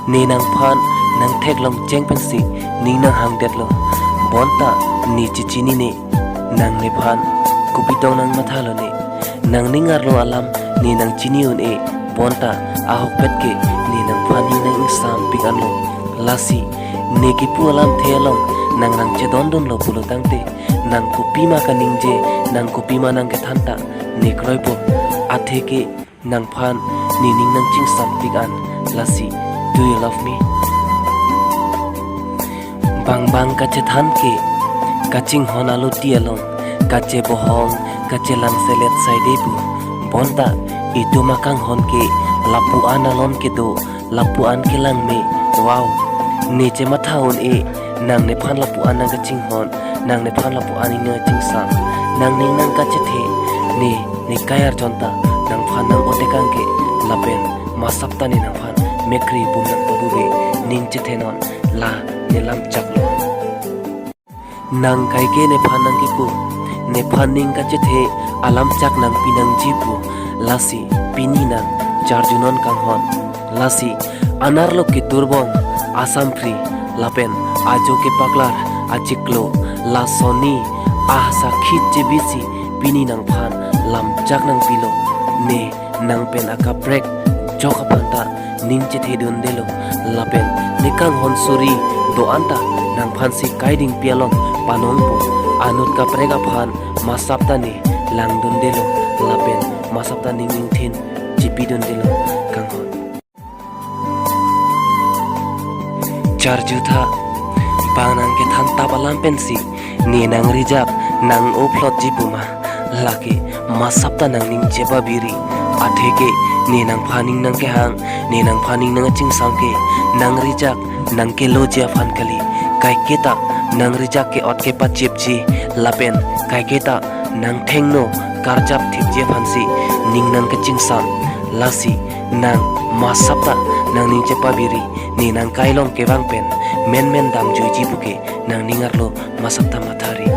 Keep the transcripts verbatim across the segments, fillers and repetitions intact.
Ne nangphan nangtheklong cheng pensi ning nanghangdetlo. Bonta ne chechinine. Nang nephan kopi tong nangmathalo ne. Nangning arlo alam ne nangchini un-e. Bonta ahokpet ke ne nangphan ning nang-ingsampik anlo. Lasi ne kipu alamthe along nang nangchedondunlo pulo tangte, nang kopima kaningje, nang kopima nangkethan ta ne kroipo. Atheke nangphan ne ning nangchingsampik an. Lasi, do you love me? Bang bang kachethan ke, kachinghon aloti along, kachebohong, kachelang selet saide pu. Bonta itum akanghon ke lapu-an alon kedo, lapu-an kelang me. Wow, ne chematha un-e, nang nephan lapu-an nangkachinghon, nang nephan lapu-an ning nangchingsam, nangning nangkachethe, ne, ne kai arjon ta nangphan nang-otekang ke, lapen masap ta ne nangphan mekri bum nangpabuve, ning chethenon, la ne lamchaklo. Nang kaike nephan nangkipu, nephan ning kachethe alamchak nangpi nangji pu, lasi pini nang charjunon kanghon. Lasi anerlo keturbong asampri lapen ajo kepaklar achiklo, lasonni asakhi chebisi pini nangphan lamchak nangpilo. Ne nang pen akaprek jok aphan ta ning chethedundelo, lapen ne kanghon suri do-an ta nangphansi kaidingpi along panongpo. Anut kaprek aphan masap ta ne langdundelo, lapen masap ta ning ingthin chepidundelo kanghon. Charjutha, bang nangkethantap alam pensi ne nangrijak nang-oplotji puma, lake masap ta nangning chepabiri. Atheke ne nangphan ning nangkehang, ne nangphan ning nangchingsam ke, nangrijak nangkeloji aphan kali. Kaike ta nangrijak ke-ot kepachipji, lapen kaike ta nangthengno karjap thipji aphansi ning nangkachingsam. Lasi nang masap ta nangning chepabiri, ne nangkailong kevang pen menmen damjuiji puke nangning arlo masap ta mathari.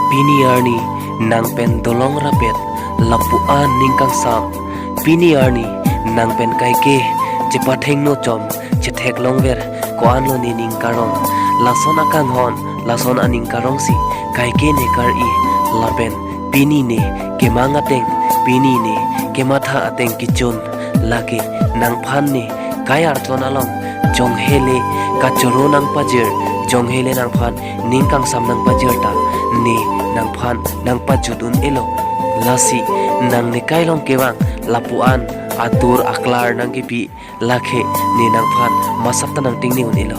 Pini arni nang pen dolong rapet lapu-an ning kangsam. Pini arni nang pen kaike chepathengno chom chetheklongver ko-anlo ne ning karong. Lason akanghon, lason aning karongsi kaike ne kar-i, lapen pini ne kemang ateng, pini ne kematha ateng kechun, lake nangphan ne kai arjon along jonghele kachoro nangpajir, jonghele nangphan ning kangsam nangpajir ta ne nangphan nangpajut un-elo. Lasi nang ne kailong kevang lapu-an atur aklar nangkepi, lake ne nangphan masap ta nangtingne un-elo.